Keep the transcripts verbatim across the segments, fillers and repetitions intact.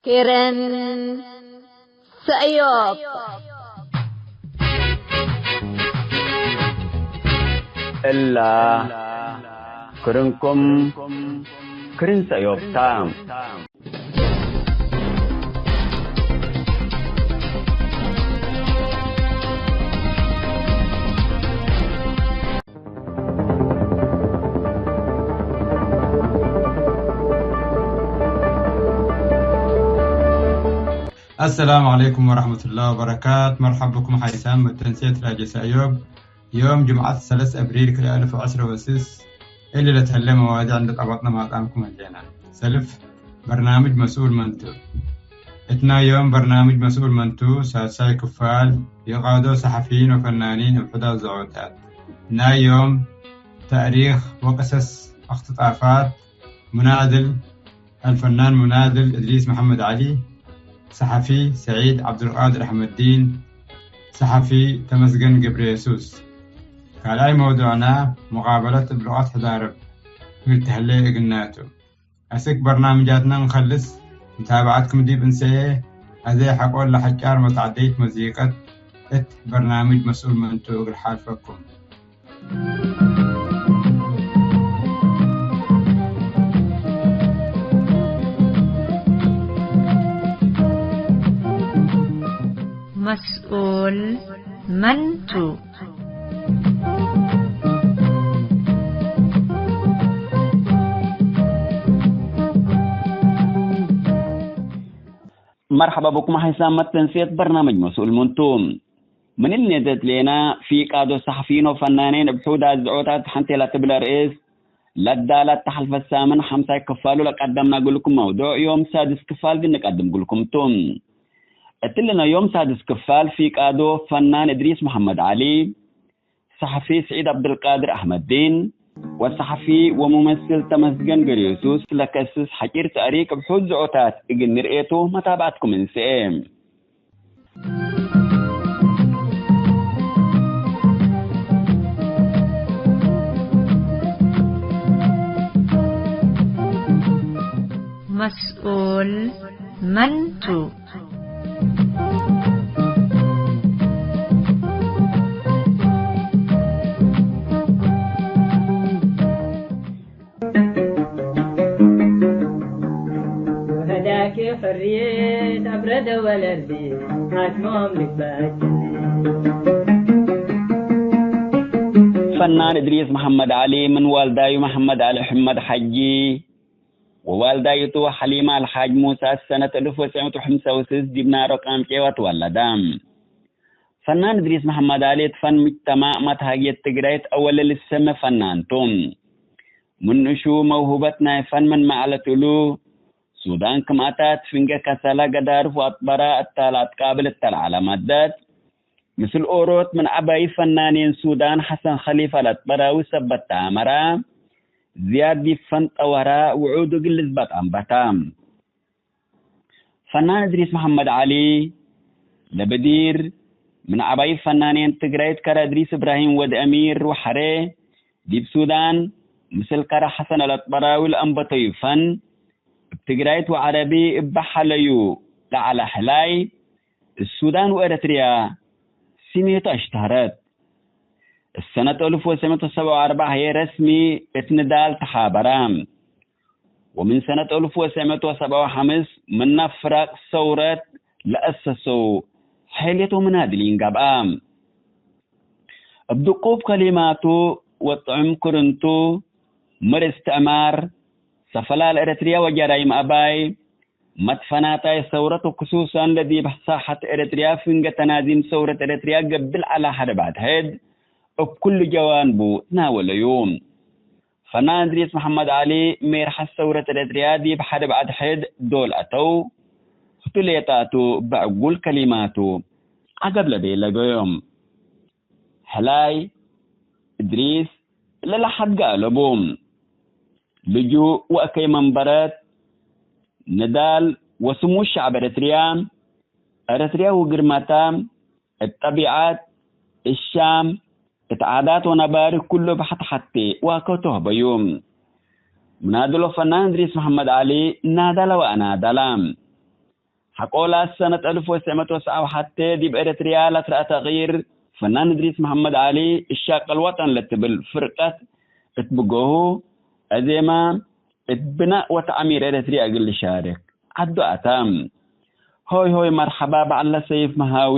ክርን ሰእዮብ። እላ ክርንኩም ክርን ሰእዮብ ታ። አሰላሙ ዐለይኩም ወረሕመቱላሂ ወበረካት። መርሐብ ብኩም ሓይሳም መተንሴት ራድዮ ሰእዮብ። ዮም ጅምዐት ሰለስ አብሪል ክልኤ አልፍ ወዐስረ ወስስ እሊ ለተህሌ መዋዲዕ እንዴ ጠበቅነ ማጣምኩም ህሌነ። ሰልፍ በርናምጅ መስኡል መንቱ። እት ናይ ዮም በርናምጅ መስኡል መንቱ ሳልሳይ ክፋል፣ ኢቃዶ ሰሐፊይን ወፈናኒን እብ ሑዳት ዘዖታት። ናይ ዮም ተእሪክ ወቅሰስ፣ እክትጣፋት፣ ሙናድል፣ አልፈናን ሙናድል እድሪስ መሐመድ ዐሊ፣ ሰሐፊ ሰዒድ ዐብዱልቃድር አሕመድዲን፣ ሰሐፊ ተመስገን ገብረየሱስ። ካልኣይ መውዱዕና፣ ሙቃበለት እብ ሉቀት ሕዳርብ እግል ተህሌ እግልናቱ። አስክ በርናምጃትና እንከልስ፣ ሙታብዐትኩም ዲብ እንሰኤ፣ አዜ ሐቆል ለሐጫር መትዐደይት መዚቀት እት በርናምጅ መስኡል መንቱ እግል ሓልፈኩም። መስኡል መንቱ። መርሐባ ብኩም ሓይሳም መተንሴት በርናምጅ መስኡል መንቱ። ምን እሊ ኔደት ሌና፣ ፊቃዶ ሰሐፊይን ወፈናኔን እብ ሑዳት ዘዖታት ሐንቴ ለትብል ርእስ ለዳላት ተሐልፈት ሳምን ሐምሳይ ክፋሉ ለቀደምና እግልኩም መውዱዕ ዮም ሳድስ ክፋል እግል ንቀድም እግልኩም ቱ። እትሊ ናይ ዮም ሳድስ ክፋል ፊቃዶ ፈናን እድሪስ መሐመድ ዐሊ፣ ሰሐፊ ስዒድ ዐብዱልቃድር አሕመድዲን ወሰሐፊ ወሙመስል ተመስገን ገርዮሱስ ለከስስ ሐጪር ተእሪክ እብ ሑድ ዘዖታት እግል ንርኤቱ መታብዐትኩም እንስኤ። መስኡል መንቱ። ወህዳኪ ሕርየት አብረደ ወለርዲ አትሞም ልባችን። ፈናን እድሪስ መሐመድ ዐሊ ምን ዋልዳዩ መሐመድ ዐሊ ሕመድ ሐጂ ወዋልዳይቱ ሐሊማ አልሓጅ ሙሳ ሰነት አልፍ ወትሰዕ ምእት ወሐምሳ ወስስ ዲብ ናሮ ቃምቄዋ ትወለደ። ፈናን እድሪስ መሐመድ ዐሊ እት ፈን ምጅተማዕ መትሃግየት ትግራይት አወለ ልሰመ ፈናን ቱ። ምንሹ መውሁበት ናይ ፈን ምን መዐለት እሉ፣ ሱዳን ክም አታት ፍንጌ ከሰላ ገዳርፍ ወአጥበራ እተ ለአትቃብል እተ ለዐለ መደት፣ ምስል ኦሮት ምን ዐባይ ፈናኔን ሱዳን ሐሰን ከሊፈ ለአጥበራዊ ሰበት ተአመራ፣ ዝያድ ዲብ ፈን ጠወራ ውዑድ እግል ልዝበጥ አንበታ። ፈናን እድሪስ መሐመድ ዐሊ ለበዲር፣ ምን ዐባይ ፈናኔን ትግራይት ከረ እድሪስ እብራሂም ወድ አሚር ወሐሬ፣ ዲብ ሱዳን ምስል ከረ ሐሰን አልአጥበራዊ ለአንበተዩ ፈን፣ እብ ትግራይት ወዐረቢ እበ ሐለዩ ለዐለ ሕላይ፣ እት ሱዳን ወኤረትርያ ስሜቱ አሽተህረት። እት ሰነት አልፍ ወትሰዕ ምእት ወሰብዓ ወአርበዕ ህዬ ረስሚ እት ንዳል ተሓበረ። ወምን ሰነት አልፍ ወትሰዕ ምእት ወሰብዓ ወሐምስ ምነ ፍረቅ ሰውረት ለአሰሰው ሐይልየት ወመናድሊን ገብአ። እብ ድቁብ ከሊማቱ ወጥዑም ክርንቱ፣ ምር እስትዕማር፣ ሰፈላል ኤረትርያ ወጀራይም አባይ፣ መትፈናታይ ሰውረት ወክሱሰን ለዲብ ሳሐት ኤረትርያ ፍንገ ተናዚም ሰውረት ኤረትርያ ገብእ ለዐለ ሐርብ አድሕድ እብ ኩሉ ጀዋንቡ ትናወለዩ። ፈናን እድሪስ መሐመድ ዐሊ፣ ሜርሐት ሰውረት ኤረትርያ ዲብ ሐርብ አድሕድ ዶል አተው፣ ህቱ ሌጣቱ በዕጉል ከሊማቱ ዐገብ ለቤለገዮም። ሕላይ እድሪስ ለለሐድገ አለቡ። ልጁእ ወእከይ መንበረት፣ ንዳል ወስሙድ ሸዕብ ኤረትርያ፣ ኤረትርያ ውግርመተ፣ እት ጠቢዐት፣ እት ሻም፣ እት ዓዳት ወነባሪ ኩሉ እብ ሐት ሐቴ ዋከ ቶህበዩ። ምናድሎ ፈናን እድሪስ መሐመድ ዐሊ ናደለ ወአናደለ። ሐቆላት ሰነት አልፍ ወትስዕ መት ወትስዓ ወሐቴ ዲብ ኤረትርያ ለትረአ ተቅይር፣ ፈናን እድሪስ መሐመድ ዐሊ እሻቅል ወጠን ለትብል ፍርቀት እት ብጎሁ፣ አዜመ እት ብናእ ወተዕሚር ኤረትርያ እግል ልሻርክ ዐዱ አተ። ሆይ ሆይ መርሐባ በዐለ ሰይፍ መሃዊ፣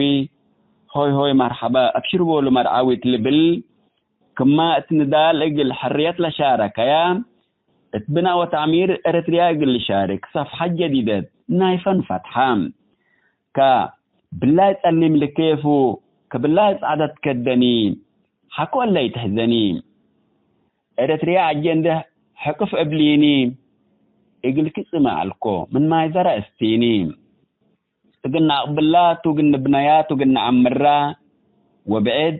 ሆይ ሆይ መርሐባ አብሽር ቦሉ መርዓዊት ልብል፣ ክማ እት ንዳል እግል ሕርየት ለሻረከየ፣ እት ብናእ ወተዕሚር ኤረትርያ እግል ልሻርክ ሰፍሐት ጀዲደት ናይ ፈን ፈትሐ። ከብላይ ጸሊም ልኬፉ፣ ከብላይ ጸዕደት ከደኒ፣ ሐቆ እለ ኢትሕዘኒ። ኤረትርያ አጀንደ ሕቅፍ እብሊኒ፣ እግልኪ ጽመ አልኮ ምን ማይ ዘረ እስቲኒ። እግል ነአቅብላ ቱ እግል ንብነያ ቱ እግል ነዐምራ፣ ወብዕድ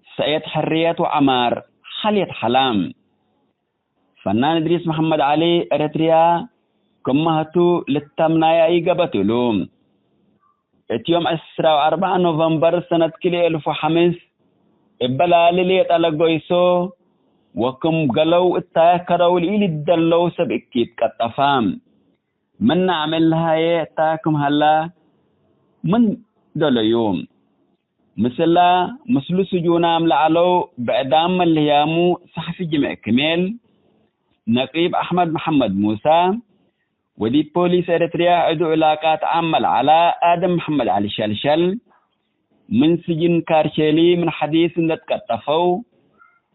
ሰእየት ሕርየት ወዐማር ሐልየት ሐላም። ፈናን እድሪስ መሐመድ ዐሊ፣ ኤረትርያ ክመ ህቱ ልታምናያ ኢገብአት እሉ። እት ዮም ዕስራ ወአርበዕ ኖቨምበር ሰነት ክልኤ እልፍ ወሐምስ፣ እበ ላሊ ሌጠ ለጎይሶ፣ ወክም ገለው እታየ ከረው ለኢልደለው ሰብ እኪት ቀጠፋ። ምን ነዐም እለ ሀዬ እታየ ክም ሀላ ምን ደለዩ። ምስላ ምስሉ ስጁናም ለዐለው ብዕዳም መልህያሙ ሰሕፊ ጅምዕ ክሜል፣ ነቂብ አሕመድ መሐመድ ሙሳ፣ ወዲብ ፖሊስ ኤረትርያ ዕዱ ዕላቃት ዓም ለዐለ አደም መሐመድ ዐሊ ሸልሸል፣ ምን ስጅን ካርሼሊ ምን ሐዲስ እንዴ ትቀጠፈው፣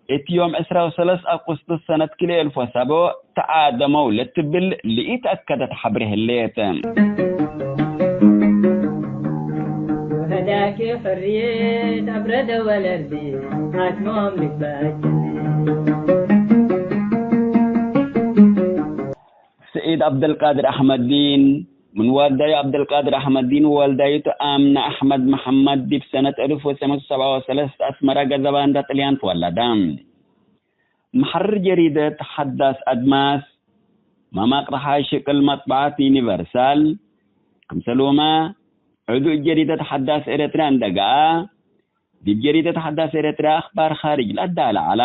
እት ዮም ዕስራ ወሰለስ አቁስጥስ ሰነት ክልኤ እልፍ ወሰብዕ ተዓደመው ለትብል ለኢተአከደት ሐብሬ ህሌት። ወህዳኪ ሕርየት አብረደ ወለርዲ አትሞም ልባችን። ሰዒድ ዐብደልቃድር አሕመዲን፣ ምን ዋልዳዩ ዐብደልቃድር አሕመዲን ወዋልዳይቱ አምነ አሕመድ መሐመድ፣ ዲብ ሰነት አልፍ ወትስዕ መት ወሰብዓ ወሰለስት አስመረ ገዘባ እንደ ጥልያን ትወለደ። መሐርር ጀሪደት ሐዳስ አድማስ፣ ማም አቅረሓይ ሽቅል መጥበዐት ዩኒቨርሳል፣ ክምሰልሁመ ዕዱእ ጀሪደት ሐዳስ ኤረትርያ እንደ ገአ፣ ዲብ ጀሪደት ሐዳስ ኤረትርያ አኽባር ኻርጅ ለአዳለ ዐለ።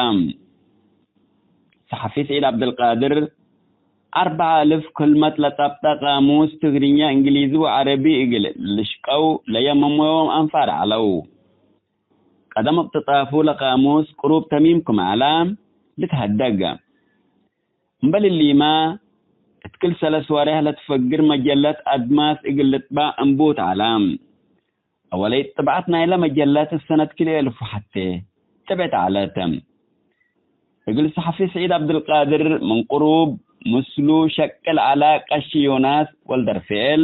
ሰሐፊ ሰዒድ ዐብደልቃድር፣ አርበዕ አልፍ ክልመት ለጸብጠ ቃሙስ ትግርኛ፣ እንግሊዚ ወዐረቢ እግል ልሽቀው ለየመመዮም አንፋር ዐለው። ቀደም እቅትጣፉ ለቃሙስ ቅሩብ ተሚም ክም ዐለ ልትሀደግ። እምበል እሊመ፣ እት ክል ሰለስ ወሬሕ ለትፈግር መጀለት አድማስ እግል ልጥበዕ እንቡት ዐለ። አወለይት ጥብዐት ናይለ መጀለት እብ ሰነት ክልኤ እልፍ ሐቴ ጥብዕት ዐለት። እግል ሰሐፊ ሰዒድ ዐብድልቃድር ምን ቅሩብ ምስሉ ሸቅል ዐለ ቀሺ ዮናስ ወልደርፍኤል።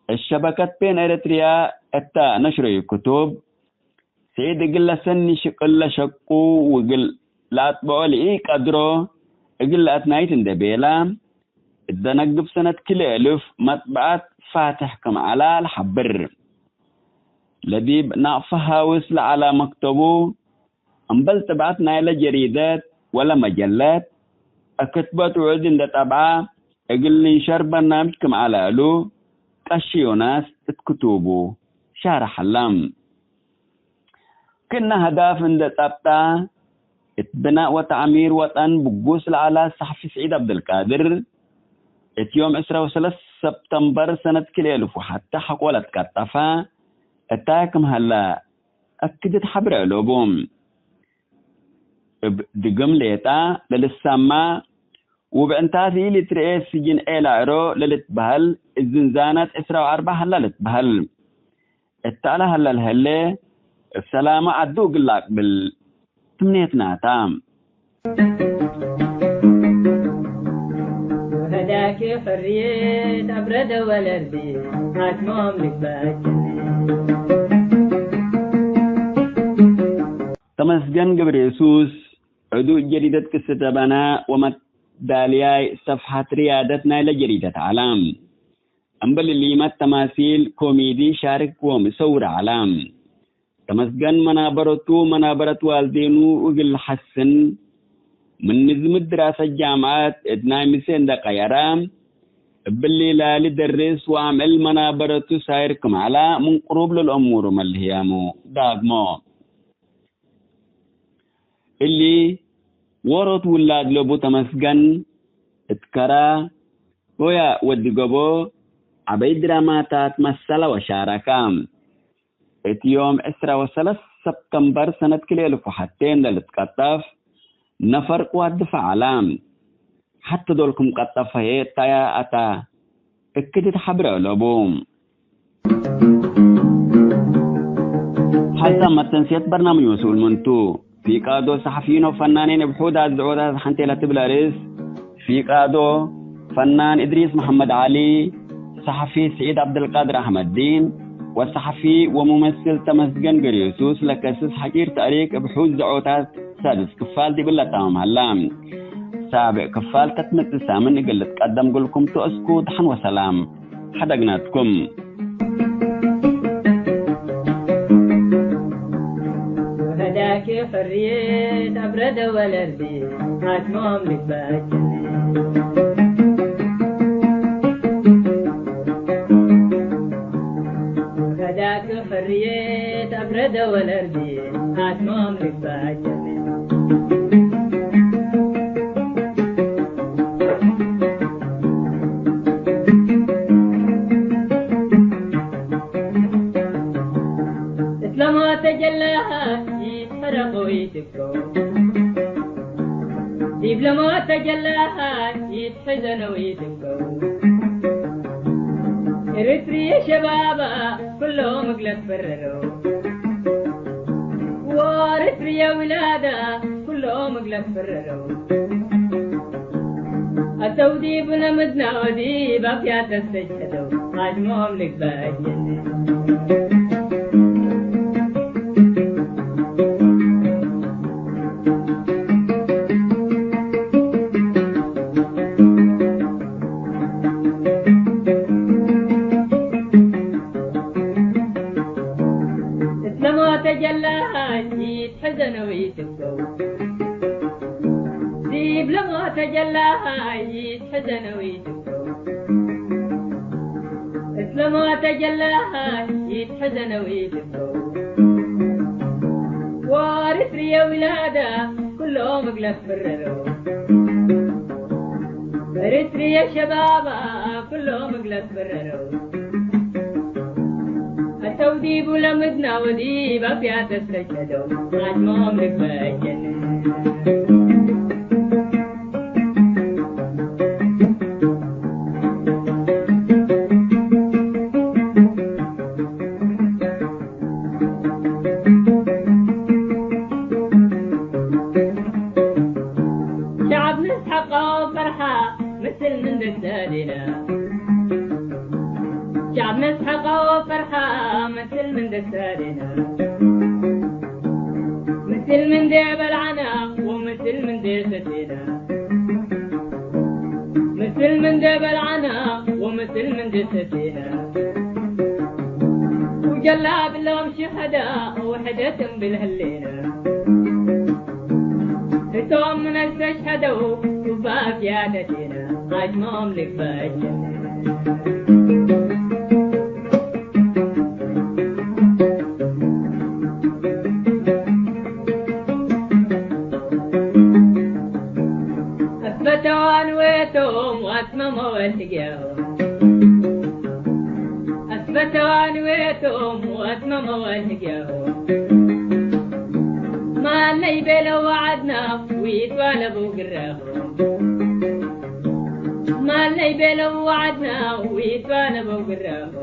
እሸበከት ቤን ኤረትርያ እተ ነሽረዩ ክቱብ፣ ሰዒድ እግል ለሰኒ ሽቅል ለሸቁ ወእግል ለአጥብዖ ለኢቀድሮ፣ እግል ለአትናይት እንዴ ቤለ፣ እት ደነግብ ሰነት ክልኤ እልፍ መጥበዐት ፋትሕ ክም ዐለ ለሐብር። ለዲብ ናቅፈ ሃውስ ለዐለ መክተቡ፣ እምበል ጥብዐት ናይለ ጀሪደት ወለ መጀለት፣ እክትበት ውዕድ እንዴ ጠብዐ፣ እግል ልንሸር በርናምጅ ክም ዐለ እሉ፣ ቀሺ ዮናስ እት ክቱቡ ሻርሐ ዐለ። ክእነ አህዳፍ እንዴ ጸብጠ፣ እት ብናእ ወተዕሚር ወጠን ብጉስ ለዐለ ሰሐፊ ስዒድ ዐብደልቃድር፣ እት ዮም ዕስራ ወሰለስ ሰብተምበር ሰነት ክልኤ እልፍ ወሐቴ ሐቆ ለትቀጠፈ፣ እታይ ክም ሀለ አክድት ሐብሬ እሎቡ። እብ ድግም ሌጠ ለልሰማ፣ ውብዕንታት ኢልትርኤ ስጅን ዔላዕሮ ለልትበህል፣ እት ዝንዛነት ዕስራ ወአርበዕ ሀላ ልትበህል። እት ዐለ ሀለ ለሀሌ፣ እብ ሰላመ ዐዱ እግል ለአቅብል ትምኔትና ተ። ወህዳኪ ሕርየት አብረደ ወለርዲ አትሞም ልባችን። ተመስገን ገብረየሱስ፣ ዕዱእ ጀሪደት ቅስተ በና ወመዳልያይ ሰፍሐት ርያደት ናይለ ጀሪደት ዐለ። እምበል እሊመ ተማሲል፣ ኮሜዲ፣ ሻርክ ወምሰውር ዐለ። ተመስገን መናበረቱ መናበረት ዋልዴኑ እግል ለሐስን፣ ምን ንዝም ድራሰት ጃምዐት እት ናይ ምሴ እንደ ቀየረ፣ እብሊ ላሊ ደርስ ወአምዕል መናበረቱ ሳይር ክም ዐለ ምን ቅሩብ ለልአሙሩ መልህያሙ ዳግሞ። እሊ ዎሮት ውላድ ለቡ ተመስገን እት ከረ ሆያ ወዲ ገቦ ዐበይ ድራማታት መሰለ ወሻረከ። እት ዮም ዕስራ ወሰለስ ሰብተምበር ሰነት ክልኤ እልፍ ወሐቴ እንዴ ልትቀጠፍ፣ ነፈር ቅዋት ድፋዕ ዐለ። ሐቴ ዶል ክም ቀጠፈ ህዬ እታያ አታ እክድ እት ሐብረ እለቡ። ሐሳብ መተንስየት በርናምጅ መስኡል ምን ቱ? ፊቃዶ ሰሐፊይን ወፈናኔን እብ ሑዳት ዝዕወታት ሐንቴ ለትብል አርእስ፣ ፊቃዶ ፈናን እድሪስ መሐመድ ዐሊ፣ ሰሐፊ ስዒድ ዐብደልቃድር አሕመድዲን ወሰሐፊ ወሙመስል ተመስገን ገርዮሱስ ለከስስ ሐጪር ተእሪክ እብ ሑድ ዘዕወታት ሳድስ ክፋል ዲብለ ለታምም ሀላ። ሳብዕ ክፋል ተትመጽእ ሳምን እግል ልትቀደም እግልኩም ቱ። እስኩ ደሐን ወሰላም ሐደግናትኩም። ወሀዳክ ሕርየት አብረደ ወለርዲ አድሞም ልባችን። ወሀዳክ ሕርየት አብረደ ወለርዲ አድሞም ልባችን። እት ለሞተ ጀላሃ ኢትሐረቆ ኢትብከው፣ ዲብ ለሞተ ጀላሃ ኢትሐዘነው ኢትብከው። ኤሪትርየ ሸባባ ኩሎም እግለ ትፈረረው፣ ወኤሪትርየ ውላዳ ኩሎም እግለ ትፈረረው። አተው ዲብ ለምድና ወዲብ አፍያተ ተጅሐደው፣ አጅሞም ልግበእ ጀነ። እት ለሞተ ጀላሃ ኢትሐዘነው ኢትብከው፣ ዲብ ለሞተ ጀላሃ ኢትሐዘነው ኢትብከው። እት ለሞተ ጀላሃ ኢትሐዘነው ኢትብከው። ወኤሪትርየ ውላዳ ኩሎም እግለ ትፈረረው፣ ኤሪትርየ ሸባባ ኩሎም እግለ ትፈረረው። አተው ዲቡ ለምድና ወዲብ አፍያተ ተጅሐደው፣ አጅሞም ልግበእ ጀነ። ሸዐብ ንስሐቆ ፈርሐ ምስል ምን ደሳዴና። ሸዐብ ንስሐቆ ፈርሐ ምስል ምን ደሳዴና። ምስል ምንዴ በልዐና ወምስል ምንዴ ሰቴና። ምስል ምንዴ በልዐና ወምስል ምንዴ ሰቴና። ውጀላ ብሎም ሽሀዳ ወሕደት እምብል ህሌና። ህቶም ምን አልተሽሀደው ሱባፍ ያደቴና አጅሞም ልግበእ ጀነ። አስበተዋን ዌቶም ወአትመመ ወልህግያሆ። አስበተዋን ዌቶም ወአትመመ ወልህግያሆ። ማነይ ቤለው ወዐድና ወኢትዋለበው ግራሆ። ማነይ ቤለው ወዐድና ወኢትዋለበው ግራሆ።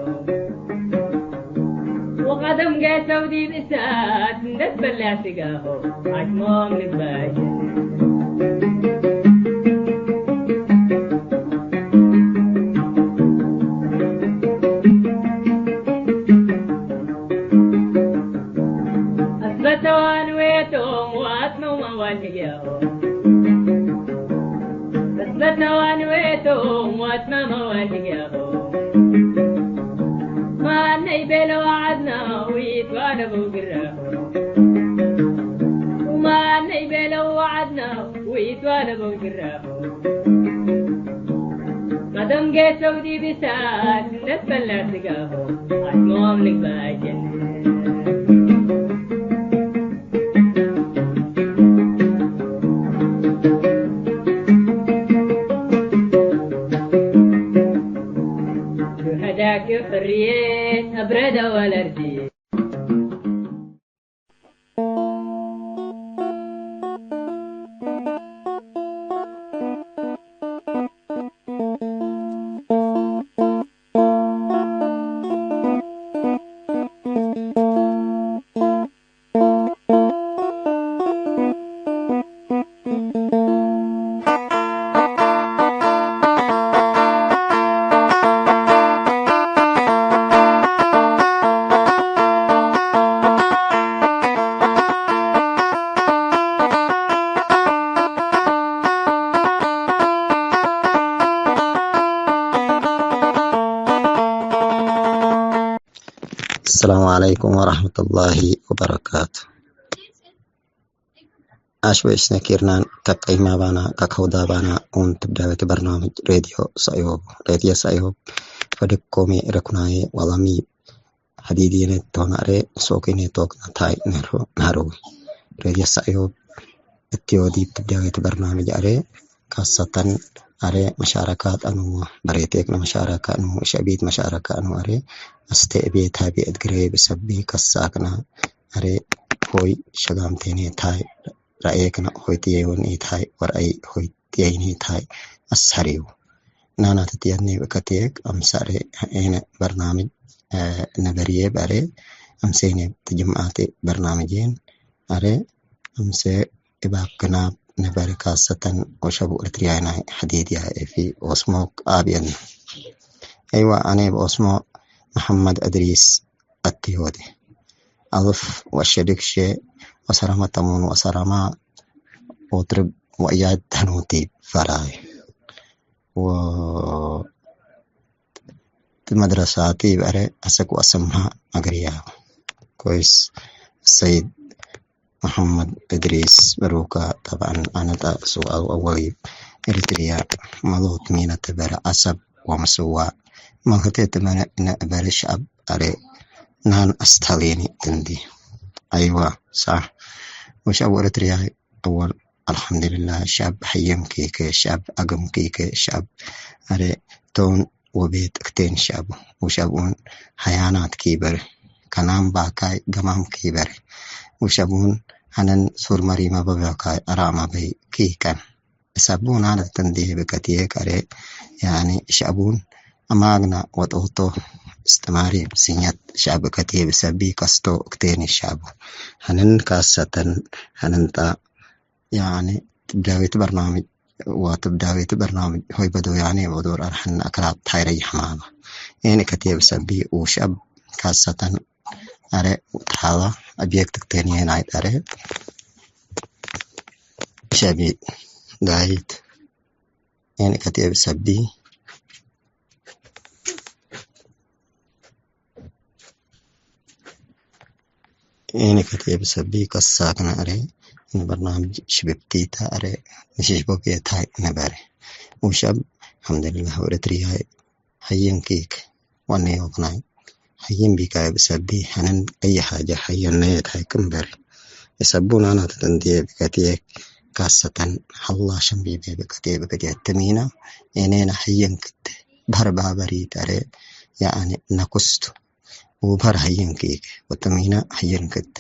ወቀደም ገሰው ዲብ እሳት እንዴ ትበልዕ ስጋሆ አጅሞም ልግበእ ጀነ። አስበተዋን ዌቶም ወአትመመ ወልህግያሆ። አስበተዋን ዌቶም ወአትመመ ወልህግያሆ። ማነይ ቤለው ወዐድና ወኢትዋለበው ግራሆ። ወማነይ ቤለው ወዐድና ወኢትዋለበው ግራሆ። ቀደም ጌሰው ዲብ እሳት እንዴ ትበልዕ ስጋሆ አጅሞም ልግበእ ጀነ። ከዳክ ፍርዬ አብረደ ወለርዲ። السلام عليكم ورحمة الله وبركاته. አሽበ እስነ ኪርናን ከቀይማ ባና፣ ከከውዳ ባና፣ ኡን ትብዳቤት በርናምጅ ሬድዮ ሰእዮብ። ሬድዮ ሰእዮብ ፈድግ ኮሜ ረኩናዬ ወላሚ ሐዲድየነ ቶን አሬ ሶኪኔ ቶክና ታይ ነህርዊ። ሬድዮ ሰእዮብ እትዮ ዲብ ትብዳቤት በርናምጅ አሬ ካሰተን አሬ መሻረካት አኑ፣ በሬቴክነ መሻረካ አኑ፣ ሸቢት መሻረካ አኑ፣ አሬ አስቴ እቤ ታቤ እት ግሬ ብሰቢ ከሳክና አሬ ሆይ ሸጋምቴኔ ታይ ረአዬክነ ሆይትየይወን ኢታይ ወረአይ ሆይትየይኒ ታይ አስሐሪው። ናና ትትየኒ ብከትየክ አምሰ አሬ ኤነ በርናምጅ ነበርዬ በሬ አምሴኔ ትጅምዓቴ በርናምጄን አሬ አምሴ እባብ ክናብ ነበር ካሰተን ወሸቡ እርትርያይ ናይ ሐዲድያ እፊ ኦስሞክ አብየን። አይዋ አኔ በኦስሞ መሐመድ እድሪስ አትዮዴ። አልፍ ወሸድግ ሼ ወሰረመ ተሙን ወሰረማ ወትርብ ወእያድ ተኑቲ ፈራይ ወ መድረሳቲ በረ አሰክ ወአሰምሃ መግርያ። ኮይስ ሰይድ መሐመድ እድሪስ በሩካ። ጠብዐን አነ ጣ ሱአል አወል ኤሪትርያ መሎት ሚነ ትበረ አሰብ ወመስዋ መክቴ ትመነ እነ እበረ ሸዐብ አሬ ናን አስተሌኒ እንዲ። አይዋ ሳሕ ወሸዐብ ኤሪትርያ አወል አልሐምድልላህ። ሸዐብ ሐየም ኬከ፣ ሸዐብ አገም ኬከ፣ ሸዐብ አሬ ቶን ወቤት እክቴን ሸዐቡ። ወሸዐቡን ሐያናት ኪበር፣ ከናም ባካይ ገማም ኪበር። ወሸዐቡን ሐነን ሱር መሪመ በበካይ አራመ በይ ኪከን። እሰቡን አነ ተንዴ ብከትዬ ከሬ፣ ያኒ ሸዐቡን አማግና ወጦቶ እስትማሪ ብስኘት ሸዐብ ከትዬ ብሰቢ ከስቶ እክቴን ሸዐቡ። ሐነን ካሰተን ሐነንጣ ያኒ ትብዳቤት በርናምጅ ወትብዳቤት በርናምጅ ሆይ በዶ ያኒ ወዶር አርሐን አክራብ ታይረይ ሐማመ። ኤኒ ከቴብ ሰቢ ውሸብ ካሰተን አረ ታላ አብየክ ትክቴንዬ ናይ ጠረ ሸቢ ዳይት ኤኒ ከቴብ ሰቢ ኤኒ ከቴብ ሰቢ ከሳክነ አረ እን በርናምጅ ሽብብቲተ አረ ንሽሽቦ ቤታይ ነበረ። ውሸብ አልሐምዱሊላህ ወደ ትርያይ ሀየን ኪክ ወኔ ወክናይ ሀየን ቢካይ ብሰቢ ሐነን አየ ሐጀ ሀየን ነየታይ ክምበር። የሰቡን አና ተተንትዬ ብከትዬ ካሰተን ሐላ ሸምቢቤ ብከትዬ ብከትዬ ትሚና ኤኔና ሀየን ክት በህር ባበሪ ጠሬ ያአኒ ነኩስቱ። ውበር ሀየን ኪክ ወጥሚና ሀየን ክት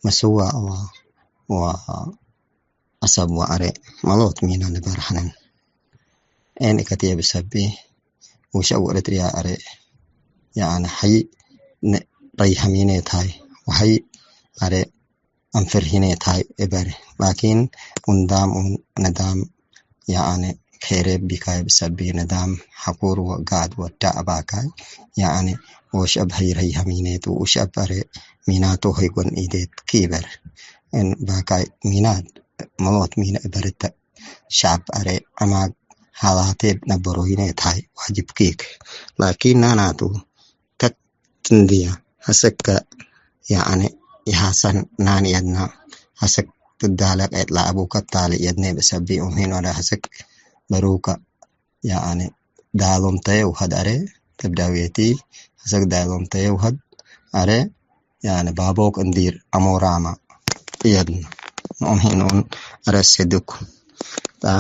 መስዋ አዋ ወአሰብ ወአሬ መሎት ሚና ንበር ሐነን። ኤን እከትየ ብሰቢ ውሸብ ወኤረትርያ አሬ ያአነ ሐይ ረይሐሚኔ ታይ ወሐይ አሬ አንፍርሂኔ ታይ እበሪ። ላኪን ውንዳም ውን ነዳም ያአነ ኬሬብ ቢካይ ብሰቢ ነዳም ሐቁር ወጋድ ወዳ አባካይ ያአነ ወሸብ ሀይ ረይሐሚኔት ወሸብ አሬ ሚናቱ ሀይጎን ኢዴት ኪበር እን ባካይ ሚናት መሎት ሚነ እበርተ ሸዐብ አሬ አማግ ሐላቴ ነበሮይነ ታይ ዋጅብ ኪክ። ላኪን ናናቱ ተክ ትንድያ ሐሰከ ያአነ የሐሰን ናን የድና ሐሰክ ትዳለቅ ኤት ለአቡከ ታሊ የድኔ ብሰቢ ኡምሂን ወደ ሐሰክ በሩከ ያአነ ዳሎም ተየ ውሀድ አሬ ተብዳዌቲ ሐሰክ ዳሎም ተየ ውሀድ አሬ ያአነ ባቦክ እንዲር አሞራማ እየድን ኖም ሄኖን አሬ ሴድኩ ጣ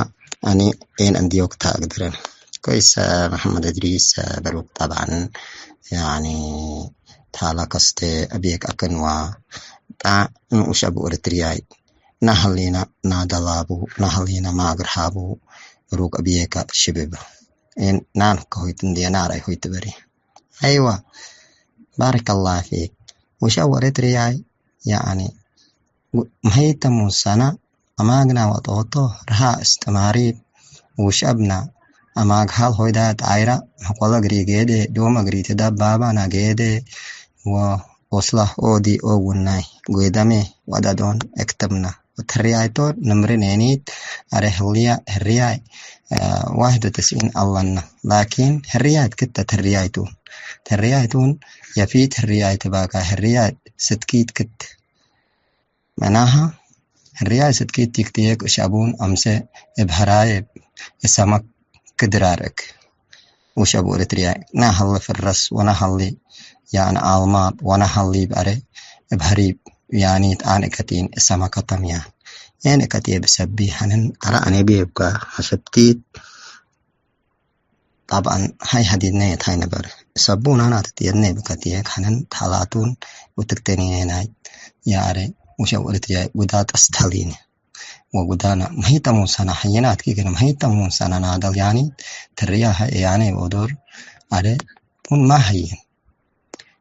አኒ ኤን እንዲዮክ ታ እግድረን ኮይሰ መሐመድ እድሪስ በሩክ ጠብዐን፣ ያኒ፣ ታላ ከስተ አብየክ አክንዋ ጣ ንኡሽ አቡ ኤረትርያይ ናህሊነ ናደላቡ፣ ናህሊነ ማግር ሃቡ፣ በሩክ አብየከ ሽብብ። ኤን ናን ከሆይት እንዴ ናር አይ ሆይት በሪ። አይዋ፣ ባረከላህ ፊክ። ውሽ አቡ ኤረትርያይ፣ ያኒ፣ መሀይተሙ ሰነ አማግና ወጦቶ ረሃ እስትማሪብ ውሽአብና አማግሃል ሆይዳት አይራ መቆለ እግሪ ጌዴ ዶመ እግሪ ትዳባባና ጌዴ ወኦስላ ኦዲ ኦውናይ ጎይደሜ ወአዳዶን እክትምና ወተርያይቶ ንምሪ ኔኒት አረ ህልያ ህርያይ ዋህደ ተስኢን አለና። ላኪን ህርያይት ክተ ተርያይቱ ተርያይቱን የፊት ህርያይት ባካ ህርያይት ስድኪት ክት መናሀ፣ ህርያይ ስድኪት ቲክትየክ እሽ አቡን አምሰ እብ ሀራየ እሰመክ ክድራር እክ። ውሽ አቡ ኤረትርያይ፣ ናሀሊ ፍረስ ወናሀሊ፣ ያኒ፣ አልማጥ ወናሀሊ በአረ እብ ሀሪብ፣ ያኒት፣ አን እከቲን እሰመከ ተምያ። ኤን እከትየ ብሰቢ ሐንን አረ አነ ቤብካ ሐሰብቲት። ጠብዐን፣ ሀይ ሀዲድነ የታይ ነበር። እሰቡ ናና ትትየድነ ብከትየክ ሐንን ተላቱን ወትክተኒነ ናይ የአረ ውሸው ኤረትርያይ ጉዳት አስተሊኒ ወጉዳና መሂጠሙን ሰና ሐየናት ኪግን መሂጠሙን ሰና ናደል ያኒ ትርያ ሀ ያኔ ወዶር አረ ቡን ማ ሀይን።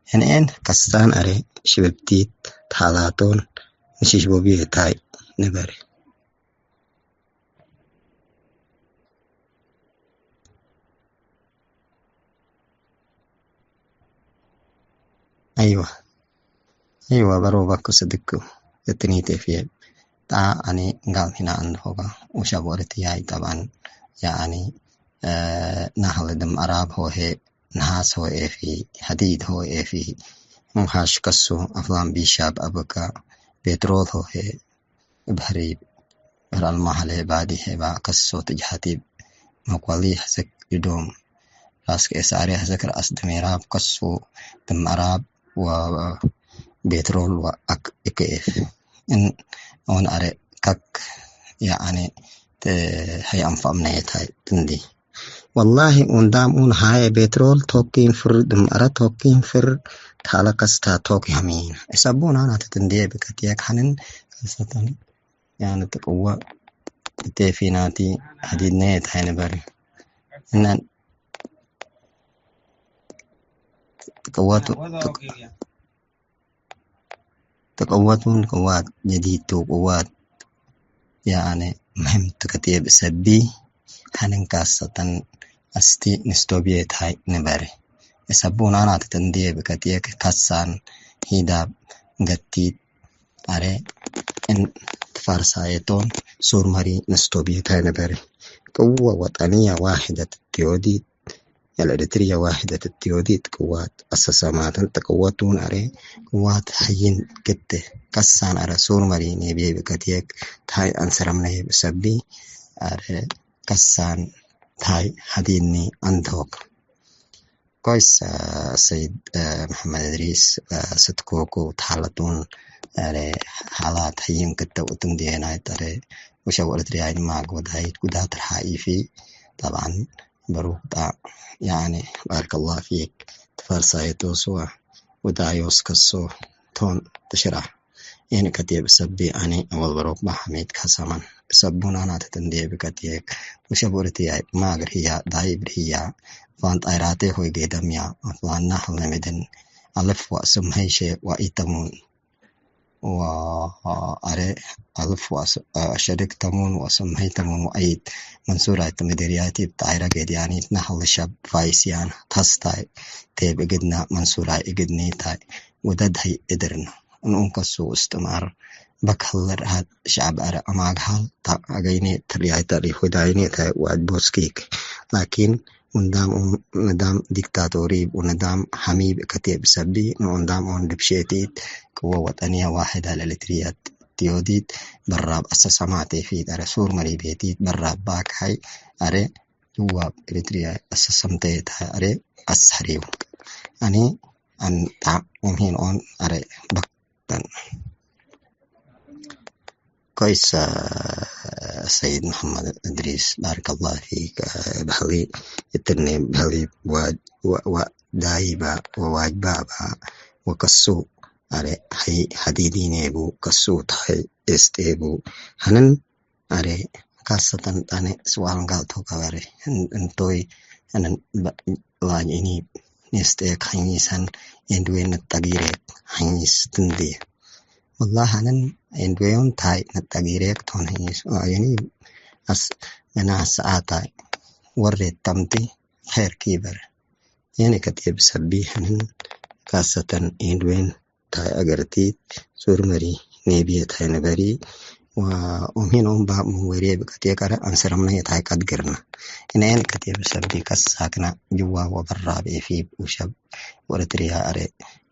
እንኤን ከሳን አረ ሽብብቲት ተላቶን ንሽሽቦቢ የታይ ነበር። አይወ፣ አይወ፣ በሮ በኩ ስድኩ እትኒት ኤፍየ ጣ አኒ ጋም ሂና እንሆጋ ውሸቦ እርትያይ ጠብዐን ያአኒ፣ እ፣ ናህል ድም አራብ ሆሄ፣ ነሃስ ሆ ኤፊ፣ ሐዲድ ሆ ኤፊ፣ ሙሃሽ ከሱ፣ አፍላም ቢሻብ አብካ፣ ቤትሮል ሆሄ፣ እብ ሀሪብ፣ እብ አልማህሌ ባዲ ሄባ ከሶ ትጅሀቲብ መኮሊ ሐሰክ ድዶም ራስ ከኤሳሪ ሐሰክ ረአስ ድሜራብ ከሶ ድም አራብ ወቤትሮል ወአክ እክኤፍ እን ኦን አረ ከክ ያአኔ ተ-፣ ሀይ አንፋም ነየታይ ትንዲ። ወላሂ ኡንዳም ኡን ሀየ ቤትሮል ቶኪን ፍር ድም አረ ቶኪን ፍር ታለ ከስታ ቶኪ ሀሚን። እሰቡን አና ትትንዲየ ብከትየክ ሐንን ከሰተን ያኒ ትቅወ እቴ ፊናቲ ሐዲድነየ ታይ ንበሪ። እነን ትቅወቱ፣ ትቅ-፣ ትቅወቱን ቅዋት ጀዲድ ቱ ቅዋት ያኒ ምህም ትከቴብ እሰቢ ሐንን ካሰተን አስቲ ንስቶብየ ታይ ንበሪ። እሰቡን አና ትትንዲየ ብከትየክ ካሳን ሂዳብ ገቲት አረ እን ትፋርሳየቶን ሱር መሪ ነስቶብየታይ ነበረ። ቅወ ወጠንየ ዋሕደት እትዮዲት፣ የለኤረትርየ ዋሕደት እትዮዲት ቅዋት አሰሰማተን ተቅወቱን አረ ቅዋት ሐይን ክተ ከሳን አረ ሱር መሪ ኔብዬ ብከትየክ ታይ አንሰረምነየ ብሰቢ አረ ከሳን ታይ ሐዲኒ አንቶክ። ኮይስ፣ አ፣ ሰይድ፣ አ፣ መሐመድ እድሪስ፣ አ፣ ስትኮኩ ተሐለቱን፣ አረ፣ ሐላት ሀይን ክተው እት እንዴ ናይ ጠረ፣ ወሸው ኤረትርያይን ማግ ወዳይት ጉዳት ረሓ ኢፊ። ጠብዓን፣ በሩክ ጣ፣ ያኒ፣ ባረከላሁ ፊክ፣ ትፈርሳየቶስ ወ፣ ወዳዮስ ከሶ ቶን ትሽራ። ኤን ከቴብ እሰቢ አኒ አወል በሮክ በሐሜት ከሰመን። እሰቡን አና ትትንዴ ብከትየክ፣ ወሸቡ እርትያይ፣ ማግር ህያ፣ ዳይብ ህያ፣ ፋን ጣይራቴ ሆይ ጌደምያ፣ አፍዋና ህለ ምድን፣ አልፍ ወስም ሀይሼ ወኢተሙን፣ ወአሬ አልፍ ወአሸድክ ተሙን ወስም ሀይተሙን ወአይት መንሱራይ ትምድርያቲብ ጣይረ ጌድያኒት ናህል ሸብ ፋይስያን ተስታይ ቴብ እግድና መንሱራይ እግድኒታይ ወደድ ሀይ እድርና። እንኡም ከሱ እስትማር በክል ርሀት ሸዕብ አረ አማግሃል ታ አገይኔ ትርያይተ ሪሁዳይኔተ ወአድቦስኪክ። ላኪን ወንዳም ኦም ንዳም ዲክታቶሪ ወንዳም ሐሚብ ከቴብ ሰቢ ንወንዳም ኦም ድብሼቲት ቅወ ወጠንየ ዋሕደ ለልትርየት ቲዮዲት በራብ አሰሰማቴ ፊት አረ ሱር መሪቤቲት በራብ ባካይ አረ ጅዋብ ኤሪትሪያ አሰሰምተየት አረ አስሐሪው አኒ አንጣ ወምሂን ኦን አረ በክተን። ኮይስ፣ አ፣ ሰይድ መሐመድ እድሪስ፣ ባረከላሁ ፊክ። በህሊ እትኔ በህሊ ወ-፣ ወ-፣ ወ-፣ ዳይባ ወዋጅባባ ወከሱ አረ ሀይ ሀዲዲኔ ቡ፣ ከሱ ታይ እስጤ ቡ ሀንን አረ ካሰተን ጣኔ ስዋል ጋልቶ ከበረ እን-፣ እንቶይ አነን በ-፣ ላጅ እኒ እስጤ ከሐኝሰን ኤንድዌ ነጠጊሬ ሐኝስ ትንዴ። ወላሂ አነን ኤንድዌዮን ታይ ነጠጊሬክ ቶን ሐኝስ አየኒ አስ-፣ ገና ሰዓታይ ወሬት ተምቲ ኸይር ኪበር። የኔ ከቴብ ሰቢ ህንን ካሰተን ኤንድዌን ታይ አገርቲት ሱር መሪ ኔብየ ታይ ነበሪ ወኦምሂን ኦም ባብ ምን ወሬ ብቀቴ ቀረ አንሰረምነ የታይ ቀድግርነ። እኔን ከቴብ ሰቢ ከሳክነ ጅዋ ወበራብ ኤፊብ ውሸብ ወኤረትርያ አረ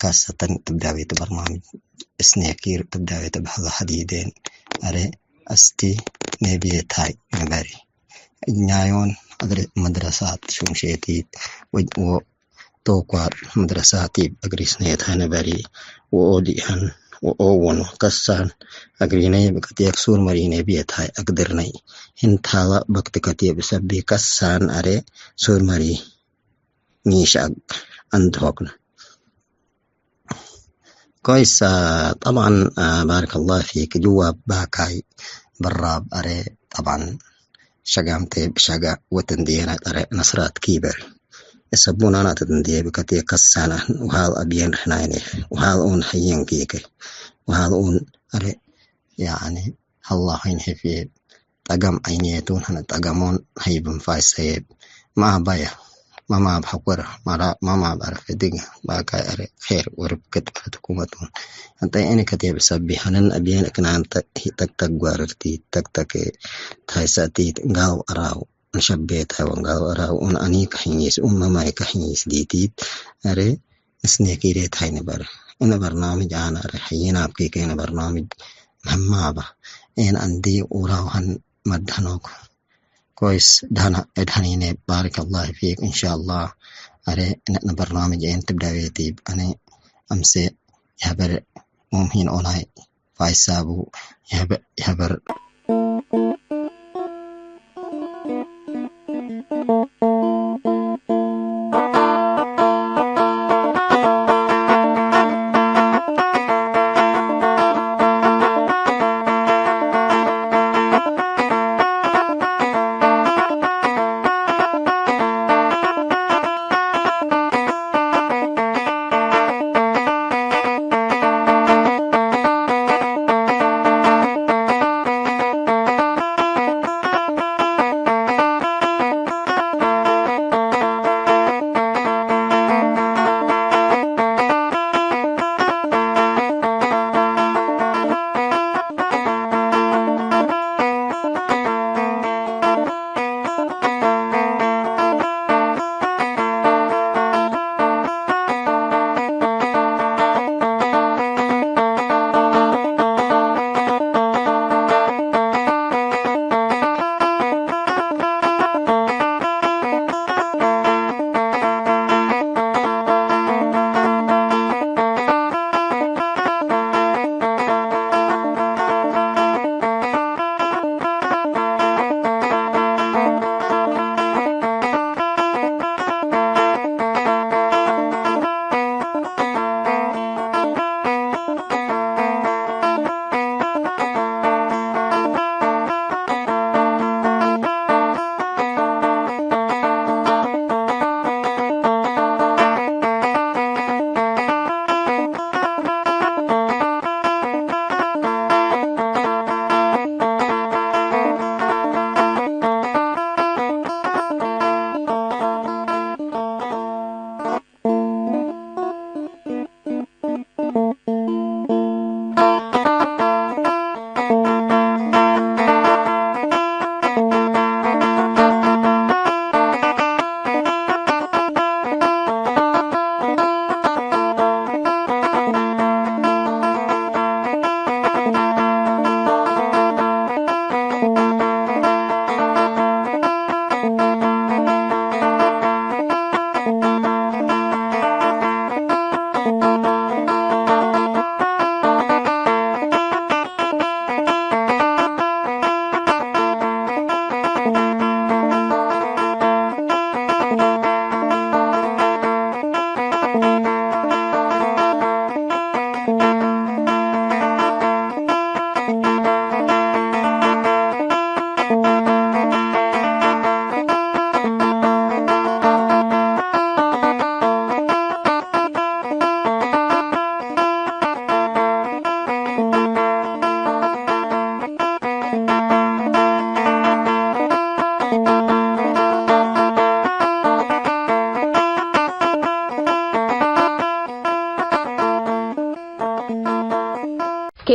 ካሰተን ትብዳቤት በርናምጅ እስኔኪር ትብዳቤት በህለ ሐዲዴን አረ አስቲ ኔብየ ታይ ነበሪ። እኛዮን አድረ-፣ መድረሳት ሹምሼቲት ወ-፣ ወ-፣ ቶኳር መድረሳቲብ እግሪስኔት ሀነበሪ ወኦዲአን ወኦወኖ ከሳን እግሪነይ ብቀቴክ ሱር መሪኔ ብየታይ አግድርነይ። ህንታላ በክት ከቴብ ሰቢ ከሳን አሬ ሱር መሪ ኒሽ አግ-፣ አንድሆክነ። ኮይስ፣ አ፣ ጠብዓን፣ አ፣ ባረከላሁ ፊክ። ጅዋብ ባካይ በራብ አሬ ጠብዓን ሸጋምቴ ብሸጋ ወትንድየና ቀረ ነስራት ኪበር። እሰቡናና ትትንድየ ብከቴ ከሳና ውሃል አብየን ርሕናይኔ ውሃል ኡን ሐየን ኪከ ውሃል ኡን አሬ ያኒ ሀላ ሀይን ሄፍዬ ጠገም ዐይንየቱን ሀነ ጠገሞን ሀይብን ፋይሰዬ። ማባየ መማብ ሐቆር መራ መማብ አርፍ ድግ ባካይ አረ ኼር ወርብክት ፈትኩመቱን። እንተ እኔ ከቴብ ሰቢ ሀነን አብየን እክናን ተ-፣ ተክተክ ጓርርቲ ተክተክ ታይሰቲት ጋው አራው እንሸቤት ሀይወን ጋው አራው ኡን አኒ ከሕኝስ ኡን መማይ ከሕኝስ ዲቲት አረ እስኔ ኪሬት ሀይ ነበር። እነ በርናምጅ አነ አረ ሐይን አብኪ ከእነ በርናምጅ መህማባ። ኤን አንዲ ኡራውሀን መድሀኖክ። ኮይስ፣ ደህና፣ እድሀኒኔ፣ ባረከላሁ ፊክ። እንሻአላህ፣ አሬ፣ እነ በርናምጅ ኤን ትብዳቤ ቲብ፣ አኔ፣ አምሴ፣ የሀበር፣ ሙምሂን ኦናይ፣ ፋይሳቡ፣ የሀበ-፣ የሀበር።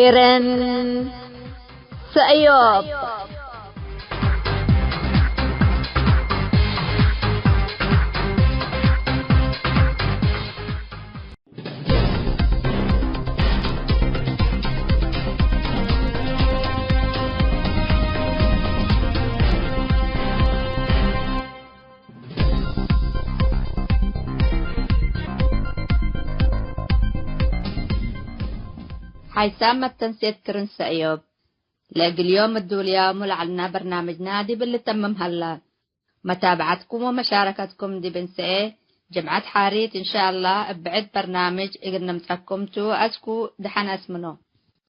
ኤረን ሰእዮብ። ሓይሳም መተንሴት ክርን ሰእዮብ። ለእግል ዮም እዱልያሙ ለዐልና በርናምጅና ዲብ ልተምም ሀላ። መታብዐትኩም ወመሻረከትኩም ዲብ እንሰኤ ጅምዐት ሓሪት እንሻአላህ እብ ብዕድ በርናምጅ እግል ንምጸኩም ቱ። አስኩ ደሐን አስምኖ።